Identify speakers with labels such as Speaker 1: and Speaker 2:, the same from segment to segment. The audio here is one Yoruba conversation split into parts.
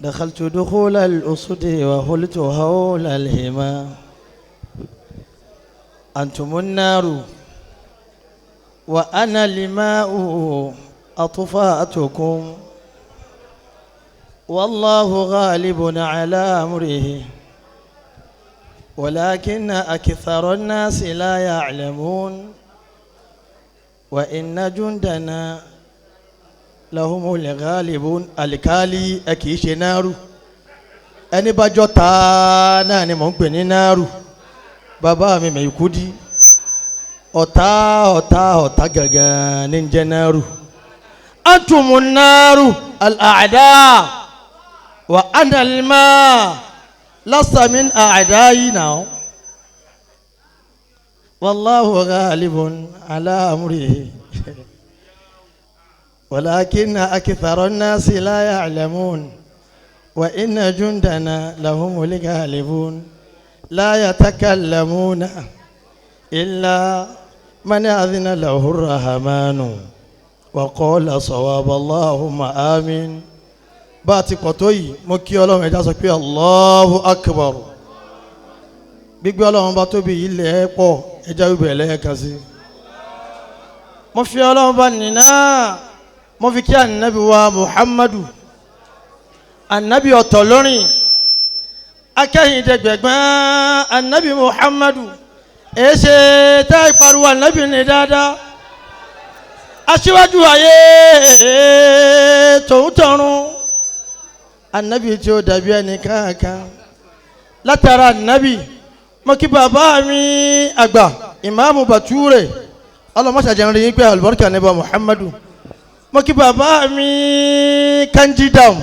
Speaker 1: دخلت دخول الأسد وهلت هول الهما أنتم النار وأنا الماء أطفأتكم والله غالب على أمره ولكن أكثر الناس لا يعلمون وإن جندنا لهم الغالبون. Alikali ẹ kì í ṣe náírù, ẹni bá jọ ta náà ni mò ń pè ní náírù. Bàbá mi Mẹ̀kúdí, ọ̀tá ọ̀tá ọ̀tá gangan ní jẹ́ náírù. Antumu náírù al-a'da wa ana al-ma lasta min a'dayi náà wallahu ghalibun ala amrihi ولكن أكثر الناس لا يعلمون وإن جندنا لهم الغالبون لا يتكلمون إلا من أذن له الرحمن وقال صواب اللهم آمين. Bá a ti pọ̀ tó yìí, mo kí Ọlọ́run, ẹja sọ pé Allahu Akbar. Gbígbé Ọlọ́run bá tóbi yìí lẹ̀ pọ̀, ẹja wíwẹ̀ lẹ́ẹ̀kan sí. Mo fi Ọlọ́run bá nìna, mo fi kí anabi wa Muhammadu, anabi ọ̀tọ̀ lórin akẹ́yìndẹ́gbẹ̀gbọ́n anabi Muhammadu. Èsè tá ìpariwo anabi ní dáadáa, aṣíwájú ayé tòun tọ̀run, anabi tí ó dàbí ẹni kankan. Látara anabi mo kí bàbá mi àgbà ìmáàmù Bature, ọlọmọṣàjẹ́ ń rí yín pé alùbáríkà níbà Muhammadu. Mo kí bàbá mi Kanji Dam,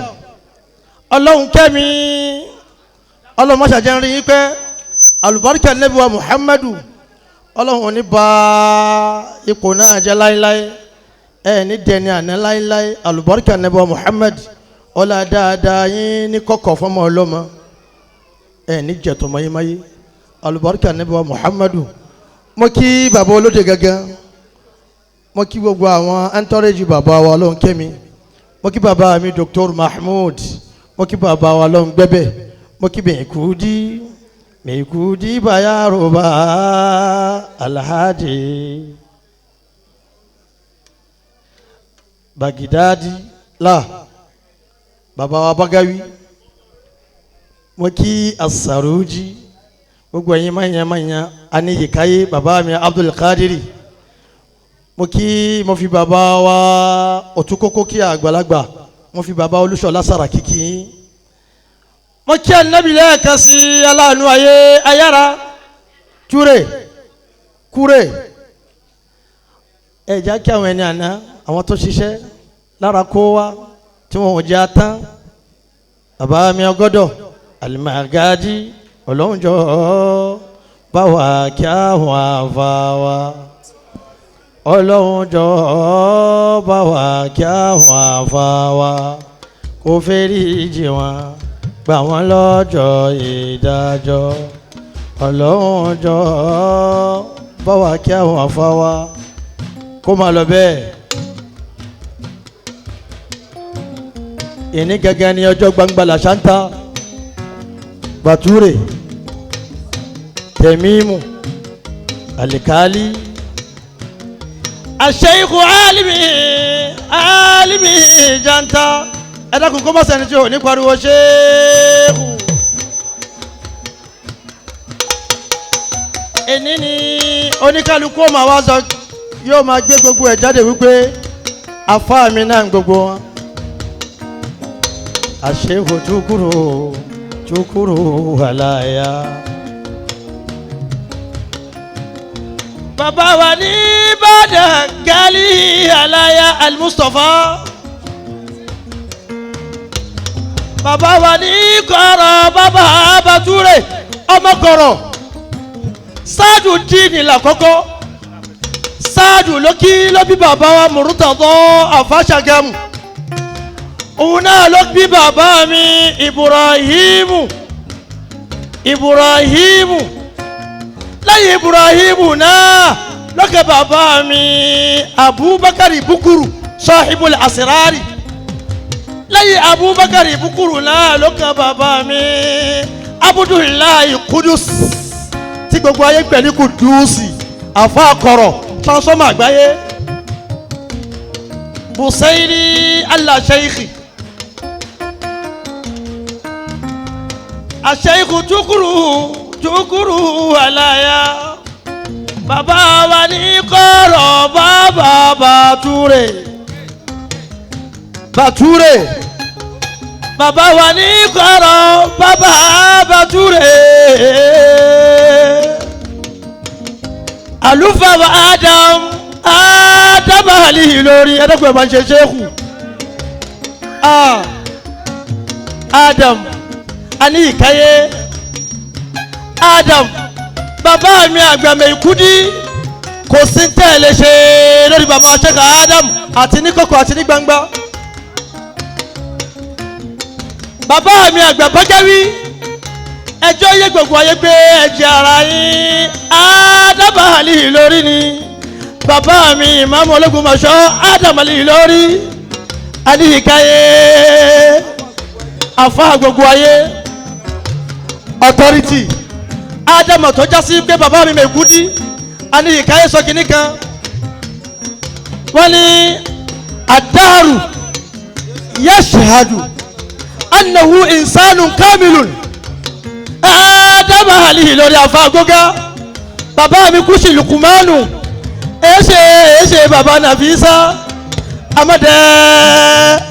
Speaker 1: Ọlọ́run kẹ́mi, ọlọmọṣàjẹ́ ń rí yín pé alùbáríkà níbà Muhammadu. Ọlọ́run ò ní ba ipò náà jẹ́ láéláé, ẹ ní dẹni àná láéláé. Alùbáríkà níbà Muhammad, ọlá dáadáa yín ní kọ̀kọ̀ fọmọ ọlọ́mọ, ẹ ní jẹ̀tọ̀ mayémayé. Alùbáríkà níbà Muhammadu. Mo kí bàbá olóde gangan, mo kí gbogbo àwọn antọ́rẹ́jì bàbá wa ló ń kẹ́mi, mo kí bàbá mi Dr. Mahmood, mo kí bàbá wa ló ń gbẹ́bẹ̀, mo kí Mẹ̀kúdí Mẹ̀kúdí Bayaroba Alhaji Bagidadi la bàbá wa Bagawi, mo kí Asaruji, gbogbo ẹ̀yin manya aniyikaye bàbá mi Abdul Qadiri. Mo kí, mo fi bàbá wa Òtúkókó kí àgbàlagbà, mo fi bàbá Olúṣọlá Sàràkí kí yín. Mo kí Ànábì lẹ́ẹ̀kan sí aláàánú ayé ayára túrè kúrè. Ẹ já kí àwọn ẹni àná, àwọn tó ṣiṣẹ́ lára kó wa tí wọn ò jẹ́ atán. Bàbá mi ọgọ́dọ̀ Alimagaji, ọlọ́njọ́ báwa kí àwọn àfa wa, ọlọ́run jọ̀ọ́ bá wa kí àwọn àfa wa, kó fẹ́rí jì wọ́n gbà wọ́n lọ́jọ́ ìdájọ́. Ọlọ́run jọ̀ọ́ bá wa kí àwọn àfa wa, kó máa lọ bẹ́ẹ̀. Ìní gẹ́gẹ́ ní ọjọ́ gbangba làṣántà Bature Tẹ̀mímù Alikali. Aṣeyiku alimi alimi janta, ẹ dákun kó má sẹni tí o ní pariwo ṣeéhù. Èní ni oníkálukú ó máa wá sọ, yóò máa gbé gbogbo ẹ̀ jáde wípé afá mi náà ń gbogbo wọn. Aṣeyiku tukuru tukuru wàláyà. Bàbá wa ní Ìbàdàn Gali Alaya Al-Mustapha. Bàbá wa ní kọ̀rọ̀ bàbá Bature ọmọ kọ̀rọ̀. Sáàdù díìnì làkọ́kọ́. Sáàdù ló kí ló bí bàbá wa Murtadọ Àfàṣàgàmù. Òun náà ló bí bàbá mi Ibrahimu. Ibrahimu. Lẹ́yìn Ibrahimu náà lọ́kẹ́ bàbá mi Abubakar Bukuru sahibul asirari. Lẹ́yìn Abubakar Bukuru náà ló kan bàbá mi Abudulayi Kudus tí gbogbo ayé pẹ̀lú Kudusi àfa kọ̀rọ̀ transformer àgbáyé Busairi Allah Sheikhi Asheikhu Tukuru Tukuru alaya bàbá wa ní kọ̀rọ̀ bàbá Bature Bature bàbá wa ní kọ̀rọ̀ bàbá Bature àlùfáà wa Adam Adam Ali lórí ẹ̀dọ́gbọ̀n ẹ̀ máa ń ṣe ṣéèkù Adam ani ìkáyé Adam bàbá mi àgbàmẹ̀ ìkúdí kò sí tẹ́ lè ṣe lórí bàbá ṣẹ́ka Adam àti ní kọ̀kọ̀ àti ní gbangba. Bàbá mi àgbà bọ́jáwí ẹjọ́ yé gbogbo ayé pé ẹ̀jẹ̀ ara yín Adam Ali lórí ni bàbá mi ìmáàmù ológun mọ̀ṣọ́ Adam Ali lórí alíyíkáyé àfa gbogbo ayé authority Adam tó já sí pé bàbá mi mẹ́kúdí alíyíkáyé sọ kìíní kan wọ́n ní àdáàrù yashhadu annahu insanun kamilun Adam Ali lórí àfa gógá bàbá mi kú sí lukumanu èéṣe èéṣe bàbá Nàfísà amadẹ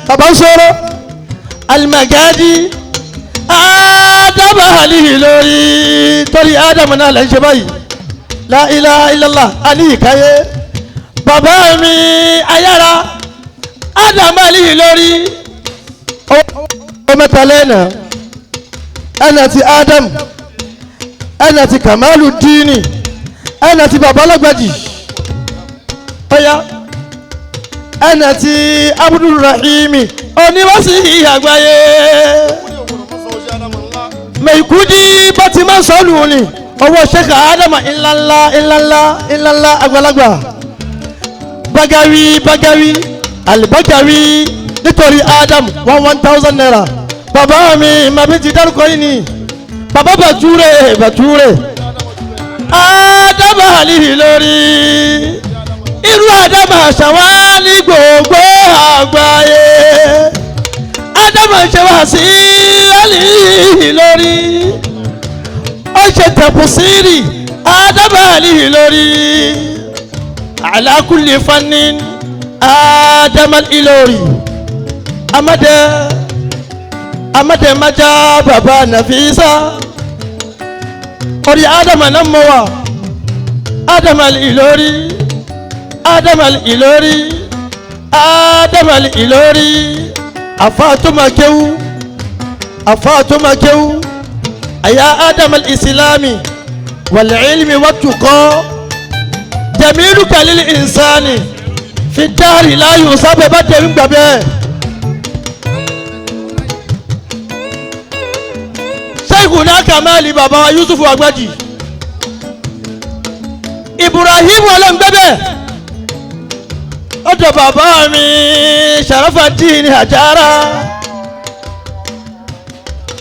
Speaker 1: bàbá ń sọ̀rọ̀ alimagadi Adam Ali lórí torí Adam náà lè ń ṣe báyìí la ilaha illallah alíyíkáyé bàbá mi ayára Adam Ali lórí ọmọ mẹ́ta lẹ́nà ẹnà ti Adam ẹnà ti Kamalu Dini ẹnà ti bàbá Lágbàjì ọ̀yá ẹnà ti Abdulrahimi oníwàsí àgbáyé mẹ̀kúdí bá ti máa ń sọ́ọ̀lù ni ọwọ́ ṣẹ́ka Ádámà ńláńlá ńláńlá ńláńlá àgbàlagbà bagawi bagawi alibagawi nítorí Adam 1,000 naira bàbá mi màbí ti dárúkọ yìí ni bàbá Bature Bature Adam Ali lórí irú Adam àṣàwá ní gbogbo àgbáyé Adam ṣe wá sí Ali lórí ó ṣe tẹ̀pùsírì Adam Ali lórí ala kulli fannin Adam Ilori amade amade maja baba Nafisa orí Adam náà mọ̀ wá Adam Ilori Adam Ilori Adam Ilori afa tó ma kéwú afa tó ma kéwú àyà Adam al-Islami wal-ilmi wat-tuqa jamilu kalil insani fi dari la yusabe bá tẹ̀mí gbà bẹ́ẹ̀. Sheikhuna Kamali bàbá wa Yusufu Agbaji Ibrahim ọlọ́ngbẹ́bẹ̀ ọ̀dọ̀ bàbá mi Sharafadeen Hajara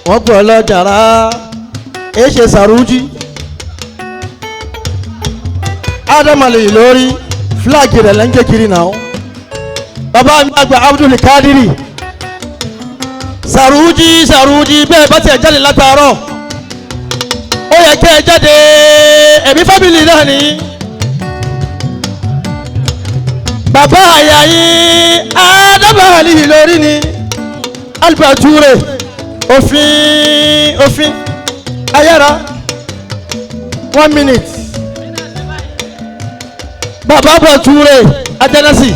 Speaker 1: wọ́n gbọ́ lọ́jàrá ẹ ṣe Saruji Adam Ali lórí fúláàgì rẹ̀ lẹ́ńgẹ́ kiri náà bàbá mi àgbà Abdul Kadiri Saruji Saruji bẹ́ẹ̀ bá tiẹ̀ jáde látàárọ̀ ó yẹ kẹ́ ẹ jáde ẹ̀mí fábìlì náà ni bàbá àyà yín Adam Ali lórí ni Albature òfin òfin ayára 1 minute bàbá Bature ajánásì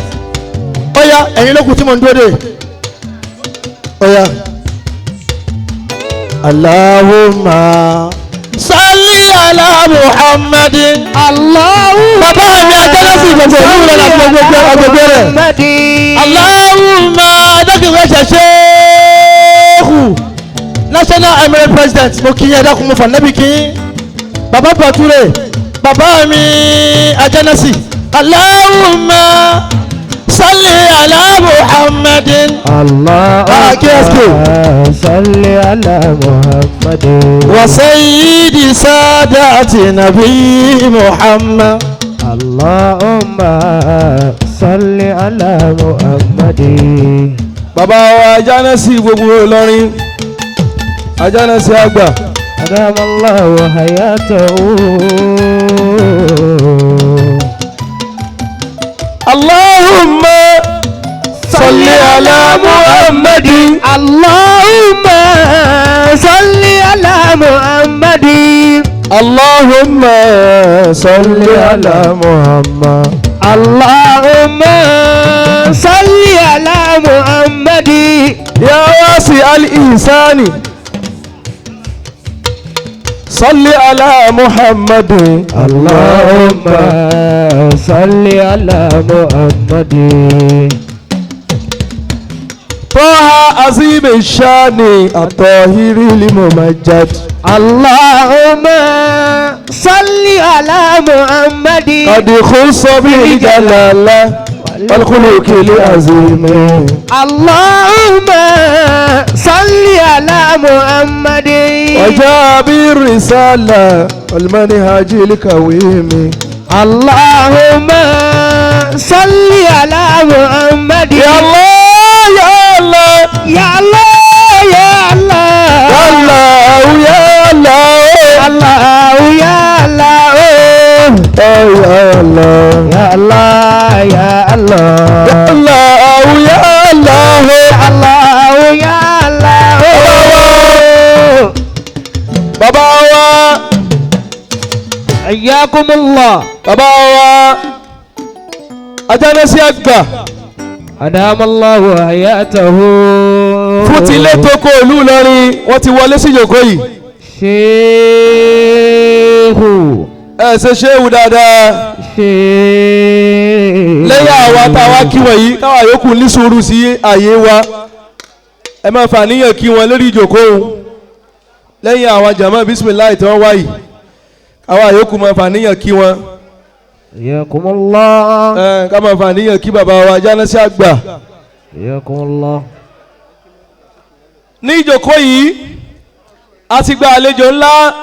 Speaker 1: ọ̀ya ẹ̀yin lókun tí mo ń dúró dè ọ̀ya. Allahumma salli ala Muhammadin.
Speaker 2: Allahumma
Speaker 1: bàbá mi ajánásì gbogbo ìlú rẹ̀ láti gbogbo agbègbè rẹ̀. Allahumma adákùnrin ṣẹ̀ṣẹ̀ National Emirate President mo kí yín ẹ̀dákun mo fà nẹ́bí kí yín bàbá Bature bàbá mi ajánásì. Allahumma صل على محمد.
Speaker 2: اللهم صل على محمد
Speaker 1: وسيد سادات نبي محمد.
Speaker 2: اللهم صل على محمد.
Speaker 3: Bàbá wa Ajánásí gbogbo Ìlọrin, Ajánásí àgbà.
Speaker 2: أدام الله حياته.
Speaker 3: اللهم صل على محمد.
Speaker 2: اللهم صل على محمد.
Speaker 3: اللهم صل على محمد.
Speaker 2: اللهم صل على محمد.
Speaker 3: يا واسع الإحسان صل على محمد.
Speaker 2: اللهم صل على محمد.
Speaker 3: طه عظيم الشان الطاهر الممجد.
Speaker 2: اللهم صل على محمد.
Speaker 3: قد خص بالجلالة والخلق العظيم.
Speaker 2: اللهم صل على محمد.
Speaker 3: وجاء بالرسالة والمنهج القويم.
Speaker 2: اللهم صل على محمد.
Speaker 3: يا الله يا الله
Speaker 2: يا الله يا الله
Speaker 3: يا الله يا الله
Speaker 2: الله يا الله
Speaker 3: يا الله
Speaker 2: يا الله يا الله
Speaker 3: الله يا الله
Speaker 2: الله يا الله.
Speaker 3: Bàbá wa
Speaker 2: حياكم الله.
Speaker 3: Bàbá wa Ajánásí àgbà.
Speaker 2: أدام الله حياته.
Speaker 3: Fún tilé tó kó ìlú Ìlọrin, wọ́n ti wọlé sí ìjókòó yìí.
Speaker 2: Ṣéhù.
Speaker 3: Ẹ ṣe ṣéwù dáadáa.
Speaker 2: Ṣéhù.
Speaker 3: Lẹ́yìn àwa táwa kí wọ̀nyí káwa yòókù ní sùúrù sí àyè wa, ẹ máa fàníyàn kí wọn lórí ìjókòó òun. Lẹ́yìn àwọn jàmá bísímìláì tí wọ́n wá yìí, àwa yòókù máa fàníyàn kí wọn.
Speaker 2: حياكم الله.
Speaker 3: Ẹ ká máa fàníyàn kí bàbá wa Ajánásí àgbà.
Speaker 2: حياكم الله.
Speaker 3: Ní ìjókòó yìí a ti gba àlejò ńlá.